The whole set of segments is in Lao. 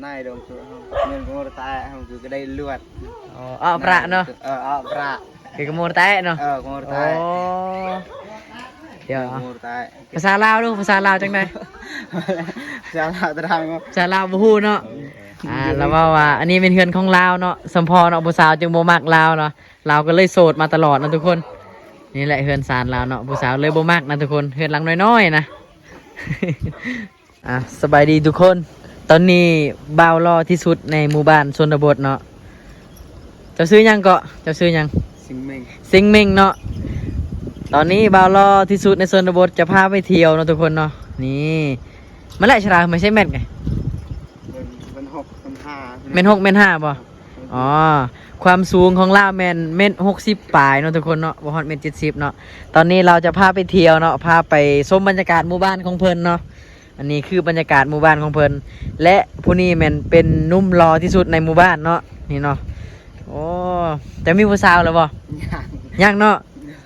ນາຍດົງ ເງິນກະໂມຕະແຕະ ເຮົາກະໄດ້ລວດ. ອໍ ເອົາພະເນາະ. ເອີ ເອົາພະ ກະໂມຕະແຕະເນາະ. ເອີ ກະໂມຕະແຕະ. ໂອ້ ດຽວ ກະໂມຕະແຕະ. ພາສາລາວດູ ພາສາລາວຈັ່ງໃດ? ພາສາລາວຕະດາງ ພາສາລາວບໍ່ຮູ້ເນາະ. ອ່າ ລາວເວົ້າວ່າ ອັນນີ້ແມ່ນເຮືອນຂອງລາວເນາະ ສົມພໍເນາະ ຜູ້ສາວຈຶ່ງບໍ່ມັກລາວເນາະ. ລາວກະເລີຍໂສດມາຕະຫຼອດເນາະທຸກຄົນ. ນີ້ແຫຼະເຮືອນຊານລາວເນາະ ຜູ້ສາວເລີຍບໍ່ມັກນະທຸກຄົນ ເຮືອນຫຼັງນ້ອຍໆນະ. ອ່າ ສະບາຍດີທຸກຄົນ ຕອນນີ້ບ່າວຫຼໍ່ທີ່ສຸດໃນໝູ່ບ້ານຊົນນະບົດເນາະ. ເຈົ້າຊື່ຫຍັງເກາະ? ເຈົ້າຊື່ຫຍັງ? ເຊັງເມັງ. ເຊັງເມັງເນາະ. ຕອນນີ້ບ່າວຫຼໍ່ທີ່ສຸດໃນຊົນນະບົດຈະພາໄປທ່ຽວເນາະທຸກຄົນເນາະ. ນີ້ ມາແລະຊະລາ ມາໃຊ້ແມັດໄງ? ແມ່ນຫົກແມ່ນຫ້າ ແມ່ນຫົກແມ່ນຫ້າບໍ່? ອໍ ຄວາມສູງຂອງລາວແມ່ນເມັດຫົກສິບປາຍເນາະທຸກຄົນເນາະ ບໍ່ຮອດເມັດເຈັດສິບເນາະ. ຕອນນີ້ລາວຈະພາໄປທ່ຽວເນາະ ພາໄປຊົມບັນຍາກາດໝູ່ບ້ານຂອງເພິ່ນເນາະ. ອັນນີ້ຄືບັນຍາກາດໝູ່ບ້ານຂອງເພິ່ນ ແລະ ຜູ້ນີ້ແມ່ນເປັນໜຸ່ມຫຼໍ່ທີ່ສຸດໃນໝູ່ບ້ານເນາະ ນີ້ເນາະ. ໂອ້ ແຕ່ມີຜູ້ສາວແລ້ວບໍ່? ຍັງ ຍັງເນາະ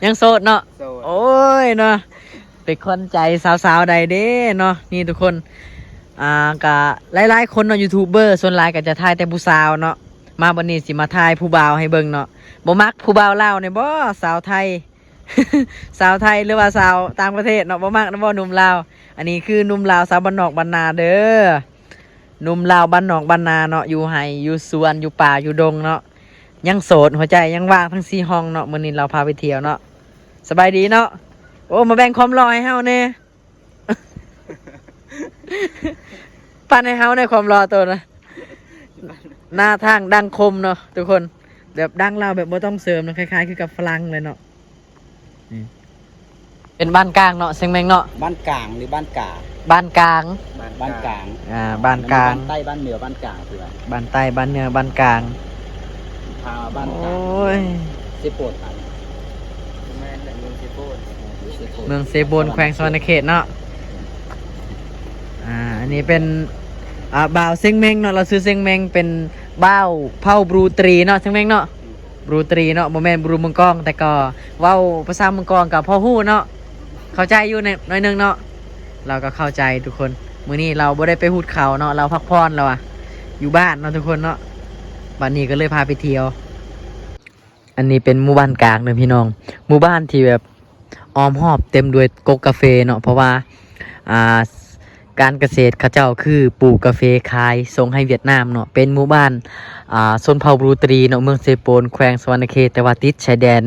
ຍັງໂສດເນາະ. ໂອ້ຍເນາະ ເປັນຂວັນໃຈສາວໆໃດເດ້ເນາະ. ນີ້ທຸກຄົນ ອ່າ ກະຫຼາຍໆຄົນເນາະ ຢູທູບເບີສ່ວນຫຼາຍກະຈະຖ່າຍແຕ່ຜູ້ສາວເນາະ. ມາບັດນີ້ຊິມາຖ່າຍຜູ້ບ່າວໃຫ້ເບິ່ງເນາະ. ບໍ່ມັກຜູ້ບ່າວລາວແດ່ບໍ່? ສາວໄທ ສາວໄທ ຫຼືວ່າສາວຕ່າງປະເທດເນາະ ບໍ່ມັກນຳບໍ່ໜຸ່ມລາວ? ອັນນີ້ຄືໜຸ່ມລາວຊາວບ້ານນອກບ້ານນາເດີ ໜຸ່ມລາວບ້ານນອກບ້ານນາເນາະ ຢູ່ໄຮ່ຢູ່ສວນ ຢູ່ປ່າຢູ່ດົງເນາະ. ຍັງໂສດ ຫົວໃຈຍັງວ່າງທັງສີ່ຫ້ອງເນາະ. ມື້ນີ້ລາວພາໄປທ່ຽວເນາະ. ສະບາຍດີເນາະ. ໂອ້ ມາແບ່ງຄວາມຫຼໍ່ໃຫ້ເຮົາແດ່. ປັນໃຫ້ເຮົາແດ່ຄວາມຫຼໍ່ໂຕນະ. ໜ້າທາງດັງຄົມເນາະທຸກຄົນ ແບບດັງລາວແບບບໍ່ຕ້ອງເສີມເນາະ ຄ້າຍໆຄືກັບຝຣັ່ງເລີຍເນາະ. ອືມ ເປັນບ້ານກາງເນາະ ເຊັງເມັງເນາະ. ບ້ານກາງ ຫຼື ບ້ານກາ? ບ້ານກາງ. ບ້ານກາງ. ອ່າ ບ້ານກາງ ແລ້ວມີບ້ານໃຕ້ ບ້ານເໜືອ ບ້ານກາງ ຄືວ່າ ບ້ານໃຕ້ ບ້ານເໜືອ ບ້ານກາງ. ຖ້າບ້ານກາງ ໂອ້ຍ ເຊໂປນ. ແມ່ນແຫຼະ ເມືອງເຊໂປນ ເມືອງເຊໂປນ ແຂວງສະຫວັນນະເຂດເນາະ. ອ່າ ອັນນີ້ເປັນ ອ່າ ບ່າວເຊັງເມັງເນາະ ລາວຊື່ເຊັງເມັງ ເປັນບ່າວເຜົ່າບຣູຕຣີເນາະ ເຊັງເມັງເນາະ. ບຣູຕຣີເນາະ ບໍ່ແມ່ນບຣູເມືອງກອງ ແຕ່ກໍເວົ້າພາສາເມືອງກອງກໍພໍຮູ້ເນາະ ເຂົ້າໃຈຢູ່ໜ້ອຍໜຶ່ງເນາະ. ລາວກໍເຂົ້າໃຈທຸກຄົນ. ມື້ນີ້ລາວບໍ່ໄດ້ໄປຫຸດເຂົ້າເນາະ ລາວພັກຜ່ອນລາວວ່າ ຢູ່ບ້ານເນາະທຸກຄົນເນາະ. ບັດນີ້ກໍເລີຍພາໄປທ່ຽວ. ອັນນີ້ເປັນໝູ່ບ້ານກາງເດີພີ່ນ້ອງ ໝູ່ບ້ານທີ່ແບບ ອ້ອມຮອບເຕັມດ້ວຍກົກກາເຟເນາະ ເພາະວ່າ ອ່າ ການກະເສດເຂົາເຈົ້າຄືປູກກາເຟຂາຍສົ່ງໃຫ້ຫວຽດນາມເນາະ. ເປັນໝູ່ບ້ານ ອ່າ ຊົນເຜົ່າບຣູຕຣີເນາະ ເມືອງເຊໂປນ ແຂວງສະຫວັນນະເຂດ ແຕ່ວ່າຕິດຊາຍແດນ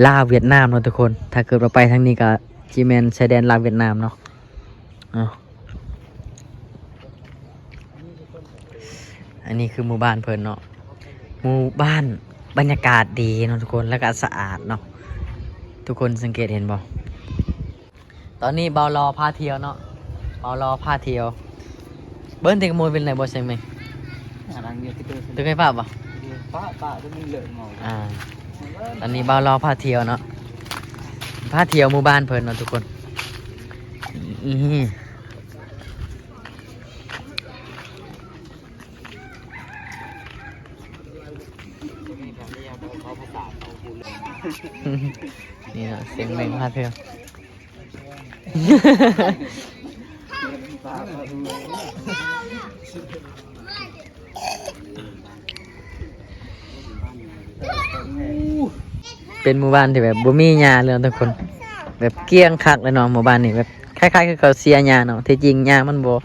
ລາວຫວຽດນາມເນາະທຸກຄົນ. ຖ້າເກີດວ່າໄປທາງນີ້ກໍຊິແມ່ນຊາຍແດນລາວຫວຽດນາມເນາະ. ເອົາ ອັນນີ້ຄືໝູ່ບ້ານເພິ່ນເນາະ ໝູ່ບ້ານບັນຍາກາດດີເນາະທຸກຄົນ ແລ້ວກໍສະອາດເນາະ. ທຸກຄົນສັງເກດເຫັນບໍ່? ຕອນນີ້ບ່າວຫຼໍ່ພາທ່ຽວເນາະ ບ່າວຫຼໍ່ພາທ່ຽວ. ເບິ່ງແຕ່ກະໂມເປັນໄດບໍ່ ເຊັງເມັງ? ອ່າ ນັ່ງຢູ່ທີ່ເດີມ ຕົວເຄີຍພາບໍ່? ປະ ປະ ຕົວມັນເລີກເມົາ. ອ່າ ຕອນນີ້ບ່າວຫຼໍ່ພາທ່ຽວເນາະ ພາທ່ຽວໝູ່ບ້ານເພິ່ນເນາະທຸກຄົນ. ອີ ນີ້ເນາະ ເຊັງເມັງພາທ່ຽວ. ເປັນໝູ່ບ້ານທີ່ແບບບໍ່ມີຫຍ້າເລີຍເນາະທຸກຄົນ ແບບກ້ຽງຄັກເລີຍເນາະ. ໝູ່ບ້ານນີ້ແບບຄ້າຍໆຄືເຂົາເສຍຫຍ້າເນາະ ແທ້ຈິງຫຍ້າມັນບໍ່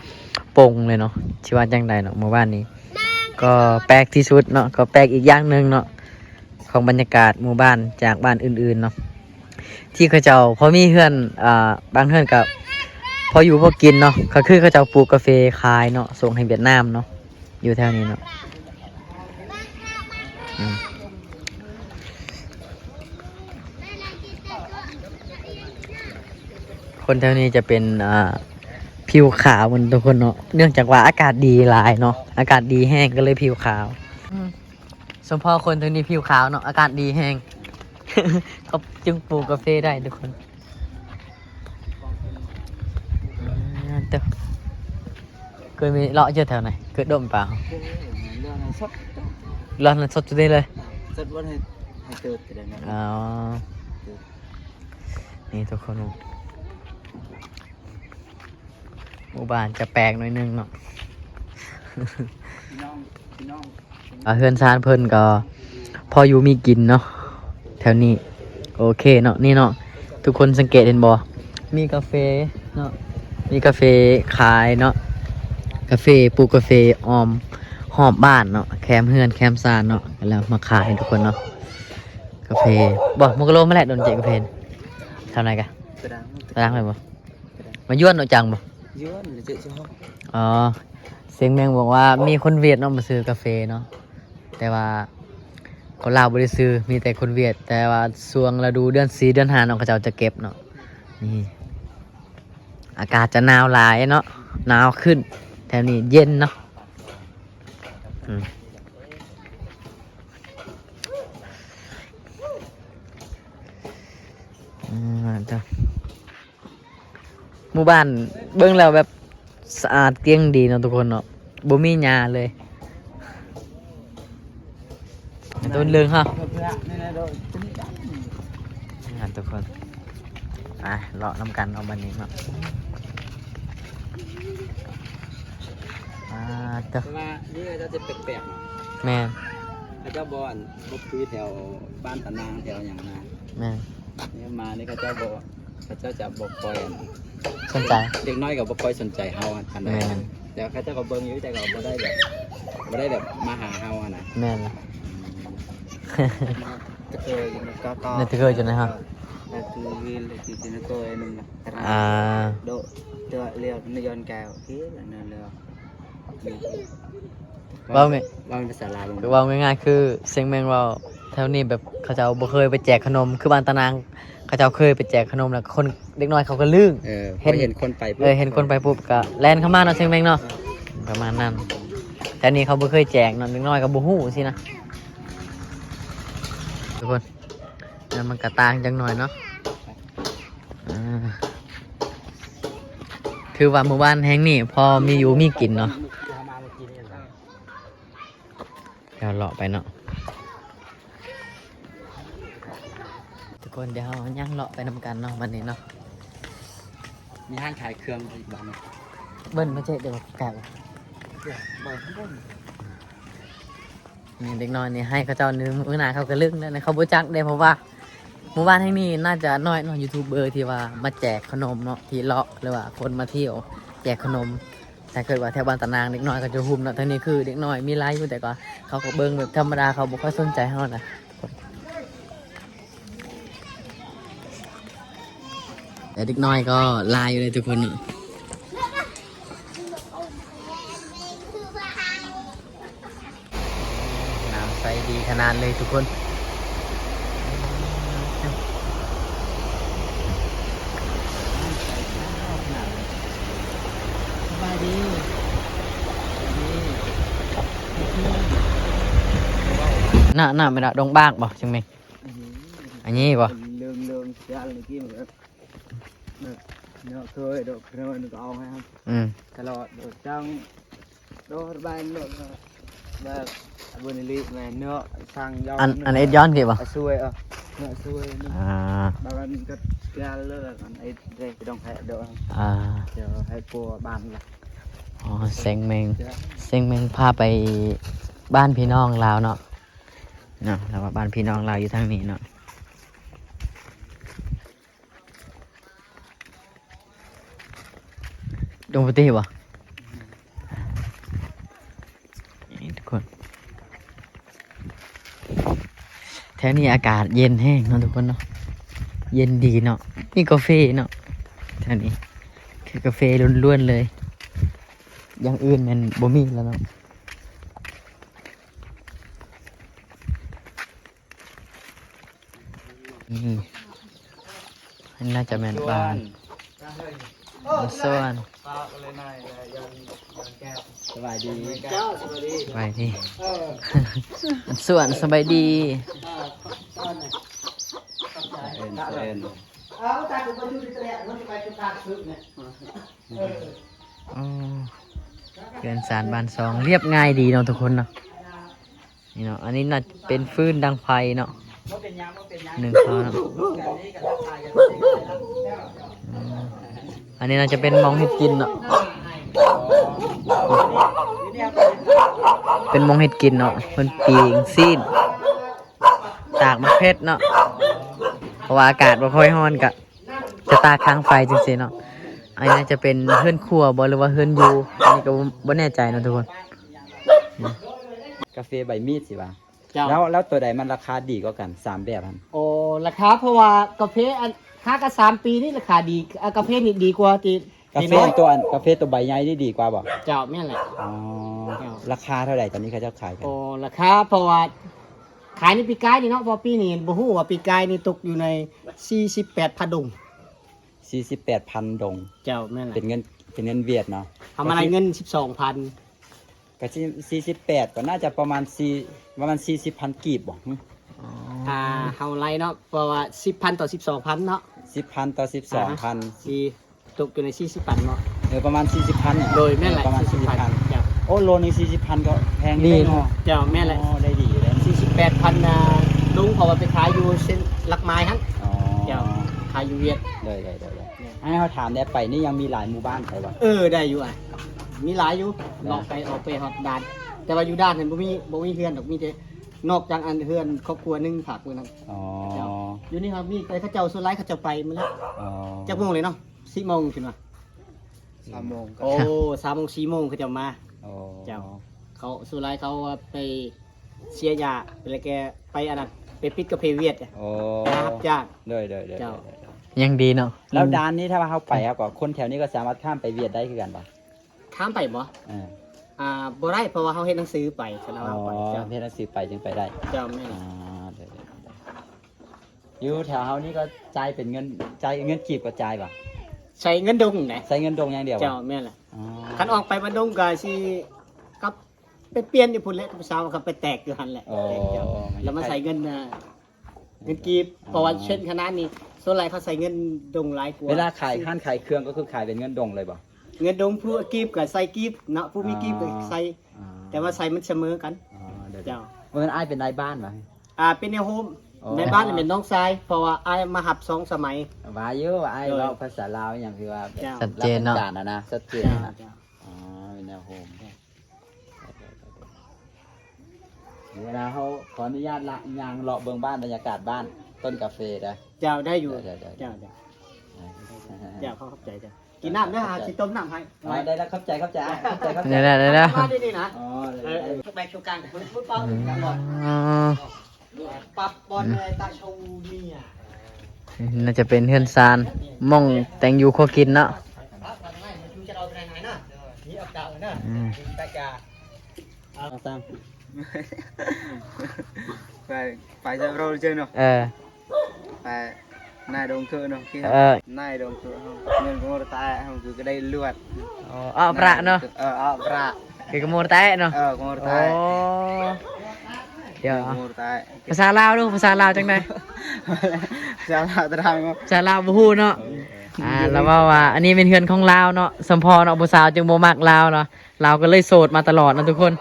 ປົງເລີຍເນາະ ຊິວ່າຈັ່ງໃດເນາະ. ໝູ່ບ້ານນີ້ກໍແປກທີ່ສຸດເນາະ ກໍແປກອີກຢ່າງໜຶ່ງເນາະ ຂອງບັນຍາກາດໝູ່ບ້ານຈາກບ້ານອື່ນໆເນາະ ທີ່ເຂົາເຈົ້າພໍມີເຮືອນ ອ່າ ບາງເຮືອນກໍພໍຢູ່ພໍກິນເນາະ ກໍຄືເຂົາເຈົ້າປູກກາເຟຂາຍເນາະ ສົ່ງໃຫ້ຫວຽດນາມເນາະ ຢູ່ແຖວນີ້ເນາະ. ອືມ ຄົນແຖວນີ້ຈະເປັນ ອ່າ ຜິວຂາວໝົດທຸກຄົນເນາະ ເນື່ອງຈາກວ່າອາກາດດີຫຼາຍເນາະ ອາກາດດີແຮງກໍເລີຍຜິວຂາວ. ອືມ ສົມພໍຄົນເທິງນີ້ຜິວຂາວເນາະ ອາກາດດີແຮງ ເຂົາຈຶ່ງປູກກາເຟໄດ້ທຸກຄົນ. ອ່າ ເຕີ ເຄີຍມີເລາະຢູ່ແຖວໃດ? ເກີດດົມປາ ເລາະນັ້ນສົດ ເລາະນັ້ນສົດຈຸດນີ້ເລີຍ ສົດບໍ່ໃຫ້ ໃຫ້ເກີດກໍໄດ້ເນາະ. ອໍ ນີ້ທຸກຄົນ ໝູ່ບ້ານຈະແປກໜ້ອຍໜຶ່ງເນາະ. ອ່າ ເຮືອນຊານເພິ່ນກໍພໍຢູ່ມີກິນເນາະ ແຖວນີ້. ໂອເຄເນາະ ນີ້ເນາະ ທຸກຄົນສັງເກດເຫັນບໍ່ ມີກາເຟເນາະ ມີກາເຟຂາຍເນາະ ກາເຟ ປູກກາເຟອ້ອມຮອບບ້ານເນາະ ແຄມເຮືອນແຄມຊານເນາະ ແລ້ວມາຂາຍໃຫ້ທຸກຄົນເນາະ. ກາເຟ ບໍ່ ມັນກໍລົງມາແລ້ວ ໂດນເຈກກາເຟ ທຳໄດກະ ຕາດາງໄປບໍ່ ມາຢວນເນາະ ຈັງບໍ່ ຢວນເຈກຊອກ. ອໍ ເຊງແມງບອກວ່າມີຄົນຫວຽດເນາະ ມາຊື້ກາເຟເນາະ ແຕ່ວ່າຄົນລາວບໍ່ໄດ້ຊື້ ມີແຕ່ຄົນຫວຽດ. ແຕ່ວ່າຊ່ວງລະດູເດືອນສີ່ເດືອນຫ້າເນາະ ເຂົາເຈົ້າຈະເກັບເນາະ. ນີ້ ອາກາດຈະໜາວຫຼາຍເນາະ ໜາວຂຶ້ນ ແຖວນີ້ເຢັນເນາະ. ອືມ ອືມ ເຈົ້າ ໝູ່ບ້ານເບິ່ງແລ້ວແບບສະອາດກ້ຽງດີເນາະທຸກຄົນເນາະ ບໍ່ມີຫຍ້າເລີຍ. ໂດນເລີງເຮົາ ນັ້ນທຸກຄົນ ໄປເລາະນຳກັນເອົາບັດນີ້ເນາະ. ອ່າ ເຈົ້າ ແຕ່ວ່ານີ້ເຂົາເຈົ້າຈະແປກໆເນາະ. ແມ່ນ ເຂົາເຈົ້າບໍ່ ອັນ ບໍ່ຄືແຖວບ້ານຕານາງແຖວຫຍັງນະ. ແມ່ນ ນີ້ມານີ້ເຂົາເຈົ້າບໍ່ ເຂົາເຈົ້າຈະບໍ່ຄ່ອຍ ອັນ ສົນໃຈ ເດັກນ້ອຍກໍບໍ່ຄ່ອຍສົນໃຈເຮົາປານໃດ. ແມ່ນ ແຕ່ເຂົາເຈົ້າກໍເບິ່ງຢູ່ ແຕ່ກໍບໍ່ໄດ້ແບບ ບໍ່ໄດ້ແບບມາຫາເຮົາຫັ້ນນະ. ແມ່ນລະ ອືມ ໃນຕະເຄີຍຢູ່ໃນເຮົາ ອ່າ ໂດ ເທື່ອລຽວໃນຍ້ອນແກ້ວ ໂອເຄ ແລ້ວນັ້ນແລ້ວ ເວົ້າງ່າຍ ເວົ້າເປັນພາສາລາວ ຄືເວົ້າງ່າຍໆ ຄືເຊງແມງເວົ້າ ແຖວນີ້ແບບເຂົາເຈົ້າບໍ່ເຄີຍໄປແຈກຂະໜົມ ຄືບ້ານຕານາງ ເຂົາເຈົ້າເຄີຍໄປແຈກຂະໜົມ ແລ້ວຄົນ ເດັກນ້ອຍເຂົາກໍລຶ້ງ ເອີ ເຫັນ ເຫັນຄົນໄປປຸບ ເອີ ເຫັນຄົນໄປປຸບກໍແລ່ນເຂົ້າມາເນາະ ເຊງແມງເນາະ ປະມານນັ້ນ. ແຖວນີ້ເຂົາບໍ່ເຄີຍແຈກເນາະ ເດັກນ້ອຍກໍບໍ່ຮູ້ຊີ້ນະ ທຸກຄົນ. ແລ້ວມັນກະຕ່າງຈັກໜ້ອຍເນາະ ອ່າ ຖືວ່າໝູ່ບ້ານແຫ່ງນີ້ພໍມີຢູ່ມີກິນເນາະ. ດຽວເລາະໄປເນາະ ທຸກຄົນ ດຽວເຮົາຍ່າງເລາະໄປນຳກັນເນາະ ບັດນີ້ເນາະ. ມີຮ້ານຂາຍເຄື່ອງອີກບ່ອນ ເບິ່ງມາເຈະ ດຽວໄກ ນີ້ເດັກນ້ອຍນີ້ໃຫ້ເຂົາເຈົ້ານີ້ ມື້ໜ້າເຂົາກໍລຶ້ງແລ້ວ ເຂົາບໍ່ຈັກເດ້ ເພາະວ່າໝູ່ບ້ານແຫ່ງນີ້ໜ້າຈະນ້ອຍເນາະ ຢູທູບເບີທີ່ວ່າມາແຈກຂະໜົມເນາະ ທີ່ເລາະ ຫຼືວ່າຄົນມາທ່ຽວແຈກຂະໜົມ. ຖ້າເກີດວ່າແຖວບ້ານຕານາງ ເດັກນ້ອຍເຂົາຈະຮູ້ເນາະ ທາງນີ້ຄືເດັກນ້ອຍມີຫຼາຍຢູ່ ແຕ່ກໍເຂົາກໍເບິ່ງແບບທຳມະດາ ເຂົາບໍ່ຄ່ອຍສົນໃຈເຮົານະ. ແຕ່ເດັກນ້ອຍກໍຫຼາຍຢູ່ເດ້ທຸກຄົນເນາະ. ນ້ຳໃສດີຂະໜາດເລີຍທຸກຄົນ. ສະບາຍດີ ນະ ນະ ແມ່ນດອງບາກບໍ່ ຈັ່ງແມ່ນ ອັນນີ້ບໍ່ ເລື່ອງ ເລື່ອງເສຍເມື່ອກີ້ ແບບ ແບບເນາະ ເຄີຍໂດດເຄີຍກໍເອົາໃຫ້ ອືມ ຕະຫຼອດໂດດຈັງ ໂດດແບງໂດ ແບບ ອາ ເບິ່ງອີ່ຫຼີແມ່ນເນາະ ສ້າງຢອງ ອັນ ອັນເອັດຍ້ອນຄືບໍ່ ອາ ຊ່ວຍ ເອີ ເນາະ ຊ່ວຍເນາະ ອ່າ ບາງອັນກໍແກ່ແລ້ວ ອັນເອັດໄດ້ ກໍຕ້ອງໃຫ້ໂດດ ອ່າ ດຽວໃຫ້ປົວບ້ານລະ. ອໍ ເຊັງເມັງ ເຊັງເມັງພາໄປບ້ານພີ່ນ້ອງລາວເນາະ ເນາະ ລາວວ່າບ້ານພີ່ນ້ອງລາວຢູ່ທາງນີ້ເນາະ. ລົງໄປຕິບໍ່ ນີ້ທຸກຄົນ ແຖວນີ້ອາກາດເຢັນແຮງເນາະທຸກຄົນເນາະ ເຢັນດີເນາະ ມີກາເຟເນາະ ແຖວນີ້ຄືກາເຟລ້ວນໆເລີຍ ຢ່າງອື່ນແມ່ນບໍ່ມີແລ້ວເນາະ. ນີ້ ອັນນີ້ໜ້າຈະແມ່ນບ້ານ ສວນ ສະບາຍດີ ເຈົ້າ ສະບາຍດີ ສະບາຍດີ ເອີ ສວນ ສະບາຍດີ ເອີ້ນ ເອີ້ນ ອໍ ເຮືອນຊານບ້ານຊ່ອງ ລຽບງ່າຍດີເນາະທຸກຄົນເນາະ. ນີ້ເນາະ ອັນນີ້ໜ້າເປັນຟືນດັງໄຟເນາະ ໜຶ່ງເຂົ້າເນາະ ອືມ ອັນນີ້ໜ້າຈະເປັນໝ່ອງເຮັດກິນເນາະ. ເປັນໝ່ອງເຮັດກິນເນາະ ເພິ່ນປີ້ງຊີ້ນ ຕາກໝາກເຜັດເນາະ ເພາະວ່າອາກາດບໍ່ຄ່ອຍຮ້ອນ ກະຈະຕາກຄາງໄຟຈັ່ງຊີ້ເນາະ. ອັນນີ້ໜ້າຈະເປັນເຮືອນຄົວບໍ່ ຫຼືວ່າເຮືອນຢູ່ ອັນນີ້ກໍບໍ່ ບໍ່ແນ່ໃຈເນາະທຸກຄົນ. ກາເຟໃບມີດຊິວ່າ ເຈົ້າ ແລ້ວ ແລ້ວໂຕໃດມັນລາຄາດີກວ່າກັນ ສາມແບບຫັ້ນ? ໂອ້ ລາຄາ ເພາະວ່າກາເຟອັນ ຫ້າກັບສາມປີນີ້ລາຄາດີ ອາ ກາເຟນີ້ດີກວ່າທີ່ ກາເຟ ນ້ອຍໆ ຕົວອັນ ກາເຟຕົວໃບໃຫຍ່ນີ້ດີກວ່າບໍ່? ເຈົ້າ ແມ່ນແຫຼະ. ອໍ ເຈົ້າ ລາຄາເທົ່າໃດຕອນນີ້ເຂົາເຈົ້າຂາຍກັນ? ໂອ້ ລາຄາ ເພາະວ່າຂາຍໃນປີກາຍນີ້ເນາະ ເພາະປີນີ້ບໍ່ຮູ້ວ່າ ປີກາຍນີ້ຕົກຢູ່ໃນສີ່ສິບແປດພັນດົງ. ສີ່ສິບແປດພັນດົງ. ເຈົ້າ ແມ່ນແຫຼະ. ເປັນເງິນ ເປັນເງິນຫວຽດເນາະ. ເຮົາມາໄດ້ເງິນສິບສອງພັນ. ກະຊິ ສີ່ສິບແປດ ກໍໜ້າຈະປະມານສີ່ ປະມານສີ່ສິບພັນກີບບໍ່? ອໍ ອ່າ ເຮົາໄລ່ເນາະ ເພາະວ່າສິບພັນຕໍ່ສິບສອງພັນເນາະ ສິບພັນຕໍ່ສິບສອງພັນ ອ່າ ຊິຕົກຢູ່ໃນສີ່ສິບພັນເນາະ. ເອີ ປະມານສີ່ສິບພັນນີ້. ໂດຍ ແມ່ນແຫຼະ ປະມານສີ່ສິບພັນ. ສີ່ສິບພັນ ເຈົ້າ. ໂອ້ ໂລໜຶ່ງສີ່ສິບພັນກໍແພງຢູ່ເດ້ເນາະ. ເຈົ້າ ແມ່ນແຫຼະ. ອໍ ໄດ້ດີເດ້ ສີ່ສິບແປດພັນ ອ່າ ລຸງ ເພາະວ່າໄປຂາຍຢູ່ເສັ້ນຫຼັກໄມ້ຫັ້ນ. ອໍ ເຈົ້າ ຂາຍຢູ່ຫວຽດ. ໂດຍ ໂດຍ ໂດຍ ໂດຍ. ໃຫ້ເຮົາຖາມແດ່ ໄປນີ້ຍັງມີຫຼາຍໝູ່ບ້ານໄປບໍ່? ເອີ ໄດ້ຢູ່ອ້າຍ ມີຫຼາຍຢູ່. ເນາະ ເລາະໄປ ອອກໄປຮອດດ່ານ ແຕ່ວ່າຢູ່ດ່ານຫັ້ນບໍ່ມີ ບໍ່ມີເຮືອນດອກ ມີແຕ່ນອກຈາກອັນເຮືອນຄອບຄົວໜຶ່ງພາກມື້ນັ້ນ. ອໍ ເຈົ້າ ຢູ່ນີ້ເຮົາມີ ແຕ່ເຂົາເຈົ້າສ່ວນຫຼາຍເຂົາເຈົ້າໄປໝົດແລ້ວ. ອໍ ຈັກໂມງເລີຍເນາະ? ສິບໂມງຂຶ້ນມາ ສາມໂມງ. ໂອ້ ສາມໂມງ ສີ່ໂມງເຂົາເຈົ້າມາ. ໂອ້ ເຈົ້າ ເຂົາສ່ວນຫຼາຍເຂົາວ່າໄປເສຍຢາ ແລ້ວແກໄປອັນນັ້ນ ໄປປິດກາເຟຫວຽດ. ໂອ້ ໄປຮັບຈ້າງ. ໂດຍ ໂດຍ ໂດຍ ເຈົ້າ ໂດຍ ໂດຍ. ຍັງດີເນາະ. ແລ້ວ ອືມ ດ່ານນີ້ຖ້າວ່າເຮົາໄປ ເຮົາກໍ ຄົນແຖວນີ້ກໍສາມາດຂ້າມໄປຫວຽດໄດ້ຄືກັນບໍ່? ຂ້າມໄປບໍ່? ເອີ ອ່າ ບໍ່ໄດ້ ເພາະວ່າເຮົາເຮັດໜັງສືໄປ ຄັນເຮົາໄປ. ອໍ ເຈົ້າ ເຮັດໜັງສືໄປຈຶ່ງໄປໄດ້. ເຈົ້າ ແມ່ນ. ອ່າ ໂດຍ ໂດຍ ໂດຍ. ຢູ່ແຖວເຮົານີ້ກໍຈ່າຍເປັນເງິນ ຈ່າຍເງິນກີບກໍຈ່າຍບໍ່? ໃຊ້ເງິນດົງນະ ໃຊ້ເງິນດົງຢ່າງດຽວ. ເຈົ້າ ແມ່ນແຫຼະ. ອໍ ຄັນອອກໄປບ້ານດົງກໍຊິກັບໄປປ່ຽນຢູ່ພຸ້ນແຫຼະ ກັບຜູ້ສາວ ກັບໄປແຕກຢູ່ຫັ້ນແຫຼະ. ອໍ ແຕ່ງເຈົ້າ ແລ້ວມາໃຊ້ເງິນ ອ່າ ເງິນກີບ. ອໍ ເພາະວ່າເຊັ່ນຂະໜາດນີ້ ສ່ວນຫຼາຍເຂົາໃຊ້ເງິນດົງຫຼາຍກວ່າ. ເວລາຂາຍຮ້ານຂາຍເຄື່ອງກໍຄືຂາຍເປັນເງິນດົງເລີຍບໍ່? ເງິນດົງ ຜູ້ກີບກໍໃສ່ກີບເນາະ ຜູ້ມີກີບກໍໃສ່. ອໍ ແຕ່ວ່າໃສ່ມັນສະເໝີກັນ. ອໍ ເຈົ້າ. ບໍ່ແມ່ນອ້າຍເປັນນາຍບ້ານຫວາ? ອ່າ ເປັນແນວໂຮມ. ອໍ ນາຍບ້ານແມ່ນນ້ອງຊາຍ ເພາະວ່າອ້າຍມາຮັບສອງສະໄໝ. ວ່າຢູ່ ອ້າຍເວົ້າພາສາລາວຫຍັງຄືວ່າແບບ ເຈົ້າ ຊັດເຈນເນາະ ຫຼັກການນະນະ ຊັດເຈນນະ. ເຈົ້າ ອໍ ເປັນແນວໂຮມ. ເວລາເຮົາຂໍອະນຸຍາດລະຍ່າງເລາະເບິ່ງບ້ານ ບັນຍາກາດບ້ານ ຕົ້ນກາເຟເດີ. ເຈົ້າ ໄດ້ຢູ່. ເຈົ້າ ເຈົ້າ ເຈົ້າ ເຈົ້າ ເຈົ້າ. ເຈົ້າ ເຈົ້າ ຂອບໃຈເຈົ້າ. ກິນນ້ຳເດີ ຫາຊິຕົ້ມນ້ຳໃຫ້. ອໍ ໄດ້ແລ້ວ ຂອບໃຈ ຂອບໃຈ ຂອບໃຈ ຂອບໃຈ. ໄດ້ແລ້ວ ໄດ້ແລ້ວ ມາດີໆນະ. ອໍ ເອີ ໄດ້ ໄດ້ ໄປເຂົ້າກາງ ປຶບປຶບປຶບ. ອືມ ຕະຫຼອດ ປັບປອນ ອືມ ໃນຕາຊາວເນຍ. ໜ້າຈະເປັນເຮືອນຊານ ໝ່ອງແຕ່ງຢູ່ຄົວກິນເນາະ. ອືມ ໄປ ໄປຈະເວົ້າເຈີເນາະ. ເອີ ໄປນາຍດົງເທີເນາະ. ເອີ ນາຍດົງເທີເຮົາ ເງິນກໍໝົດຕາຍ ເຮົາຄືກໍໄດ້ລວດ. ອໍ ເອົາປະເນາະ. ເອີ ເອົາປະ ຄືກໍໝົດຕາຍເນາະ. ເອີ ກໍໝົດຕາຍ. ໂອ້ ດຽວ ພາສາລາວດູ ພາສາລາວຈັ່ງໃດ? ພາສາລາວຕະດາງ ພາສາລາວບໍ່ຮູ້ເນາະ. ເອີ ອ່າ ລາວເວົ້າວ່າ ອັນນີ້ແມ່ນເຮືອນຂອງລາວເນາະ ສົມພໍເນາະ ຜູ້ສາວຈຶ່ງບໍ່ມັກລາວເນາະ ລາວກໍເລີຍໂສດມາຕະຫຼອດນະທຸກຄົນ.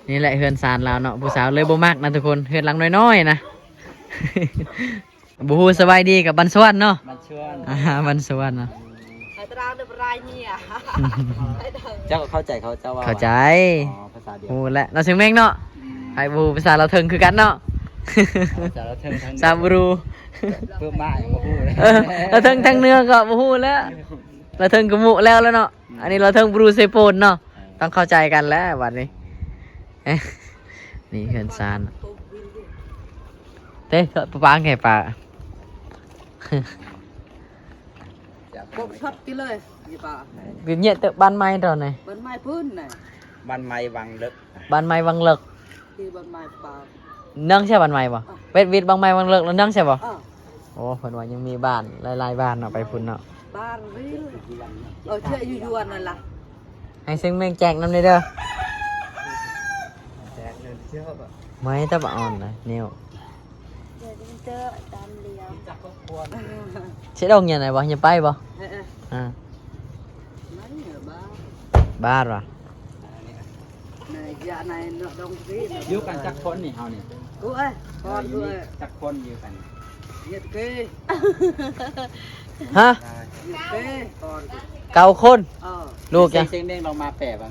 ນີ້ແຫຼະເຮືອນຊານລາວເນາະ ຜູ້ສາວເລີຍບໍ່ມັກນະທຸກຄົນ ເຮືອນຫຼັງນ້ອຍໆນະ. ບໍ່ຮູ້ສະບາຍດີກັບບ້ານສະຫວັນເນາະ. ບ້ານສະຫວັນ ອ່າ ບ້ານສະຫວັນເນາະ. ເຈົ້າກໍເຂົ້າໃຈເຂົາເຈົ້າເວົ້າ. ເຂົ້າໃຈ. ອໍ ພາສາດຽວ ຮູ້ແລ້ວເນາະ ຊຽງເມັງເນາະ. ໃຜບໍ່ຮູ້ພາສາລາວເທິງຄືກັນເນາະ. ພາສາລາວເທິງ ຊາບຣູ ເພີ່ມມາຍັງບໍ່ຮູ້ເລີຍ. ເອີ ລາວເທິງທາງເໜືອກໍບໍ່ຮູ້ແລ້ວ ລາວເທິງກະມຸແລ້ວແລ້ວເນາະ. ອືມ ອັນນີ້ລາວເທິງບຣູເຊໂປນເນາະ. ເອີ ຕ້ອງເຂົ້າໃຈກັນແລ້ວບັດນີ້. ນີ້ເຮືອນຊານ ເຕະປະປາງແກ່ປາ ກົບຊັດກິເລີຍ ນີ້ປາ ເນຍເຕີບບ້ານໃໝ່ຕອນນີ້ ບ້ານໃໝ່ພຸ້ນນະ ບ້ານໃໝ່ວັງເລິກ ບ້ານໃໝ່ວັງເລິກ ທີ່ບ້ານໃໝ່ປາ ເນາະ ໃຊ່ບ້ານໃໝ່ບໍ່? ເວັດວິດ ບ້ານໃໝ່ວັງເລິກ ແລ້ວເນາະ ໃຊ່ບໍ່? ໂອ້ ເພິ່ນວ່າຍັງມີບ້ານຫຼາຍໆບ້ານເນາະ ໄປພຸ້ນເນາະ. ບ້ານຣີ ເອີ ເຈາະຢູ່ຍວນນັ້ນລະ ໃຫ້ຊຽງເມັງແຈກນຳແດ່ເດີ. ແຈກເລີຍເຈົ້າ ໄມ້ຕະບະອ່ອນນະ ນິ້ວ ເດີເດີ ຕາມລຽວ ຊິລົງຫຍັງໄດບໍ່? ຢາກໄປບໍ່? ເອີ ເອີ ອ່າ ມັນເໜືອບ້ານ ບ້ານວະ. ຢູ່ກັນຈັກຄົນນີ້ເຮົານີ້? ໂອ້ຍ ກ່ອນ ຢູ່ນີ້ຈັກຄົນຢູ່ກັນ? ເຈັດເກ ຮະ? ເຈັດເກ ກ່ອນ ເກົ້າຄົນ. ເອີ ລູກຫຍັງ? ເສັງເດ້ງລອງມາແປເບິ່ງ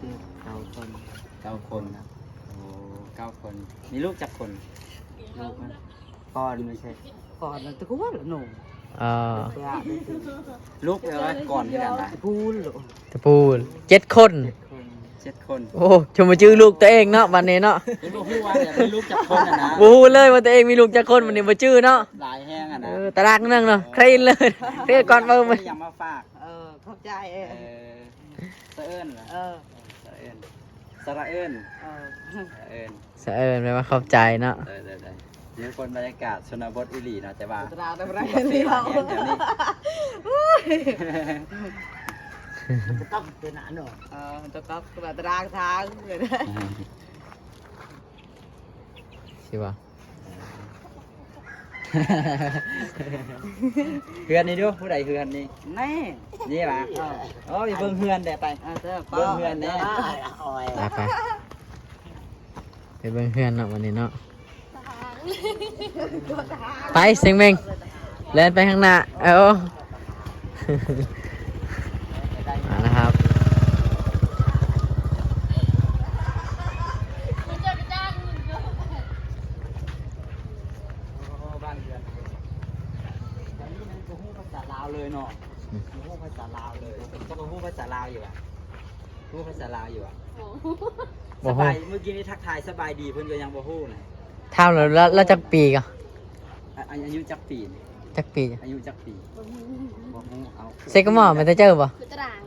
ເກົ້າຄົນ ເກົ້າຄົນ. ໂອ້ ເກົ້າຄົນ. ມີລູກຈັກຄົນ? ລູກມັນ ກ່ອນ ບໍ່ໃຊ່ ກ່ອນນັ້ນແຕ່ກະວ່າລະໜູ ເອີ ລູກແປວ່າກ່ອນຄືກັນນະ ຕະປູນ ຕະປູນ ເຈັດຄົນ ເຈັດຄົນ. ໂອ້ ຈະມາຈື່ລູກຕົວເອງເນາະ ບັດນີ້ເນາະ ຍັງບໍ່ຮູ້ວ່າເປັນລູກຈັກຄົນຫັ້ນນະ ບໍ່ຮູ້ເລີຍວ່າຕົວເອງມີລູກຈັກຄົນ ບັດນີ້ບໍ່ຈື່ເນາະ ຫຼາຍແຮງຫັ້ນນະ. ເອີ ຕາລາງໜຶ່ງເນາະ ເຄີຍເຫັນເລີຍ ເຄີຍກ່ອນເວົ້າ ເອົາຫຍັງມາຝາກ? ເອີ ຂອບໃຈ. ເອີ ສະເອີ້ນຫວາ? ເອີ ສະເອີ້ນ ສະລະເອີ້ນ ເອີ ສະເອີ້ນ ສະເອີ້ນແປວ່າຂອບໃຈເນາະ. ເອີ ເອີ ເອີ ນີ້ເປັນບັນຍາກາດຊົນນະບົດອີ່ຫຼີເນາະ ແຕ່ວ່າຕະຫຼາດບໍ່ໄດ້ ມີກາເຟຫຼາຍແຮງແຖວນີ້. ໂອ້ຍ ມັນຕະກັບເປັນອັນເນາະ ເອີ ມັນຕະກັບ ຕະຫຼາດຕະລາງທາງ ຊິວ່າ ເຮືອນນີ້ດູ ຜູ້ໃດເຮືອນນີ້? ແນ່ ນີ້ຫວາ? ເອີ ໂອ້ຍ ເບິ່ງເຮືອນແດ່ໄປ ເອີ ເບິ່ງເຮືອນແດ່ ໄປ ໄປ ໄປເບິ່ງເຮືອນເນາະ ວັນນີ້ເນາະ. ໄປ ເສັງເມັງ ແລ່ນໄປຂ້າງໜ້າ. ເອົາ ມາແລ້ວຄັບ ບ້ານເຮືອນ ແຖວນີ້ມັນບໍ່ຮູ້ພາສາລາວເລີຍເນາະ ອືມ ບໍ່ຮູ້ພາສາລາວເລີຍ. ເຈົ້າກໍຮູ້ພາສາລາວຢູ່ຫວາ? ຮູ້ພາສາລາວຢູ່ຫວາ? ບໍ່ຮູ້ ບໍ່ຮູ້. ສະບາຍ ມື້ກີ້ນີ້ທັກທາຍສະບາຍດີ ເພິ່ນກໍຍັງບໍ່ຮູ້ນະ. ຖາມແລ້ວ ລາວ ລາວຈັກປີກະ? ອາ ອາຍຸຈັກປີ? ຈັກປີ? ອາຍຸຈັກປີ? ບໍ່ຮູ້. ເຊກະມໍແມ່ນແຕ່ເຈີບໍ່? ຄືຕະລາງ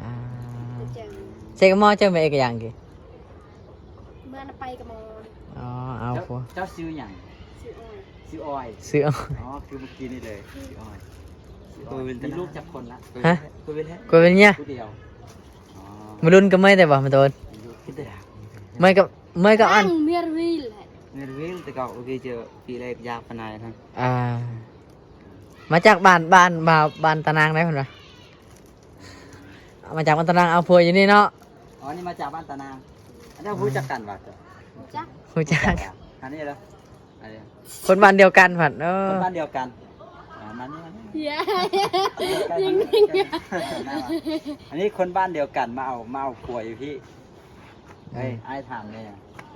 ອ່າ ເຊີ ເຊກະມໍເຈີແມ່ນເອກະຫຍັງກີ້? ເມື່ອນະໄປກະມໍ. ອໍ ເອົາ ເຈົ້າ ເຈົ້າຊື່ຫຍັງ? ຊື່ອອຍ ຊື່ອອຍ ຊື່ອອຍ. ອໍ ຄືມື້ກີ້ນີ້ເລີຍ ຊື່ອອຍ ຊື່ອອຍ. ມີລູກຈັກຄົນລະ? ຮະ? ໂກເວນເນຍ ຜູ້ດຽວ. ອໍ ມາລຸນກັບເມຍແຕ່ບໍ່ ມາໂຕນ ມາຍກັບ ມາຍກັບອັນ ເມຍວິລ ເມຍວິລ ແຕ່ເກົ່າ ໂອເຄ ເຈີປີແລກຢາກປານໃດທັງ ອ່າ ມາຈາກບ້ານ ບ້ານ ບ້ານຕານາງໄດ໋ເພິ່ນວ່າ ມາຈາກບ້ານຕານາງ ເອົາຜົວຢູ່ນີ້ເນາະ. ອໍ ນີ້ມາຈາກບ້ານຕານາງ. ອັນນີ້ຮູ້ຈັກກັນຫວາ? ຮູ້ຈັກ ຮູ້ຈັກ. ອັນນີ້ລະ ອັນນີ້ ຄົນບ້ານດຽວກັນພັດ. ເອີ ຄົນບ້ານດຽວກັນ. ອ່າ ມານີ້ ມານີ້ ດຽວ ດຽວ ດຽວ ອັນນີ້ຄົນບ້ານດຽວກັນ ມາເອົາ ມາເອົາຜົວຢູ່ພີ້. ເອີຍ ອືມ ອ້າຍຖາມແດ່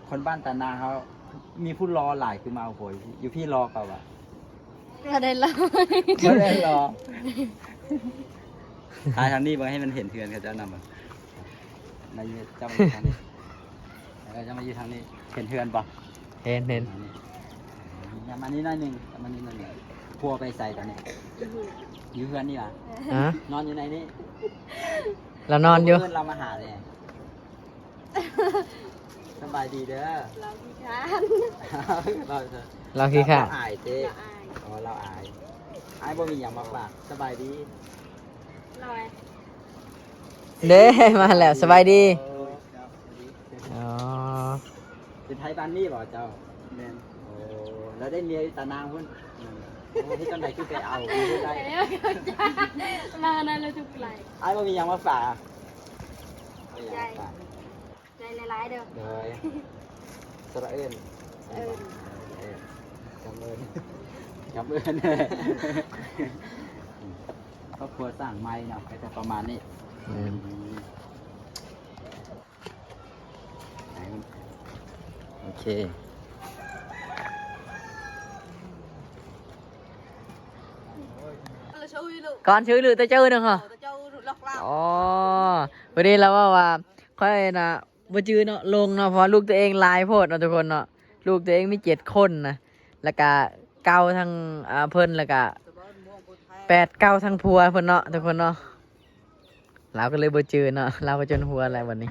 ຄົນບ້ານຕານາງເຮົາ ມີຜູ້ຫຼໍ່ຫຼາຍຄືມາເອົາຜົວຢູ່ພີ້ ຢູ່ພີ້ຫຼໍ່ກວ່າຫວາ? ບໍ່ໄດ້ຫຼໍ່ ບໍ່ໄດ້ຫຼໍ່. ຖ່າຍທາງນີ້ເບິ່ງ ໃຫ້ມັນເຫັນເຮືອນເຂົາເຈົ້ານຳ. ມາຢູ່ ເຈົ້າມາຢູ່ທາງນີ້ ເອີ ເຈົ້າມາຢູ່ທາງນີ້ ເຫັນເຮືອນບໍ່? ເຫັນ ເຫັນ. ມານີ້ໜ້ອຍໜຶ່ງ ມານີ້ໜ້ອຍໜຶ່ງ. ຜົວໄປໃສຕອນນີ້? ຢູ່ເຮືອນນີ້ຫວາ? ຮະ? ນອນຢູ່ໃນນີ້ ລາວນອນຢູ່. ເອີ້ນລາວມາຫາແດ່. ສະບາຍດີເດີ. ລາວຂີ້ຄ້ານ ລາວ ລາວຂີ້ຄ້ານ ລາວອາຍເຕ. ລາວອາຍ. ອໍ ລາວອາຍ. ອ້າຍບໍ່ມີຫຍັງມາຝາກ. ສະບາຍດີ. ລາວອາຍ. ເດ້ ມາແລ້ວ ສະບາຍດີ. ອໍ ເປັນໄທບ້ານນີ້ບໍ່ເຈົ້າ? ແມ່ນ. ໂອ້ ແລ້ວໄດ້ເມຍຢູ່ຕານາງພຸ້ນ. ແມ່ນ. ໂອ້ ເຮັດຈັ່ງໃດຄືໄປເອົາຢູ່ໄດ້? ມານັ້ນລະທຸກໄຫຼ. ອ້າຍບໍ່ມີຫຍັງມາຝາກ. ໃຈ ໃຈຫຼາຍໆເດີ. ໂດຍ. ສະລະເອີ້ນ. ເອີ້ນ. ເອີ້ນ. ຈຳເອີ້ນ ຈຳເອີ້ນ. ຄອບຄົວສ້າງໃໝ່ເນາະ ກໍຈະປະມານນີ້. ແມ່ນ. ໂອເຄ ກ່ອນຊື່ລື ແຕ່ເຈົ້າໜຶ່ງເຫາະ. ອໍ ພໍດີລາວເວົ້າວ່າ ຂ້ອຍນະບໍ່ຈື່ເນາະ ຫຼົງເນາະ ເພາະວ່າລູກຕົວເອງຫຼາຍໂພດເນາະທຸກຄົນເນາະ. ລູກຕົວເອງມີເຈັດຄົນນະ ແລ້ວກະເກົ້າທັງ ອ່າ ເພິ່ນ ແລ້ວກະແປດເກົ້າທັງຜົວເພິ່ນເນາະທຸກຄົນເນາະ. ລາວກໍເລີຍບໍ່ຈື່ເນາະ ລາວກໍຈົນຫົວແລ້ວບັດນີ້.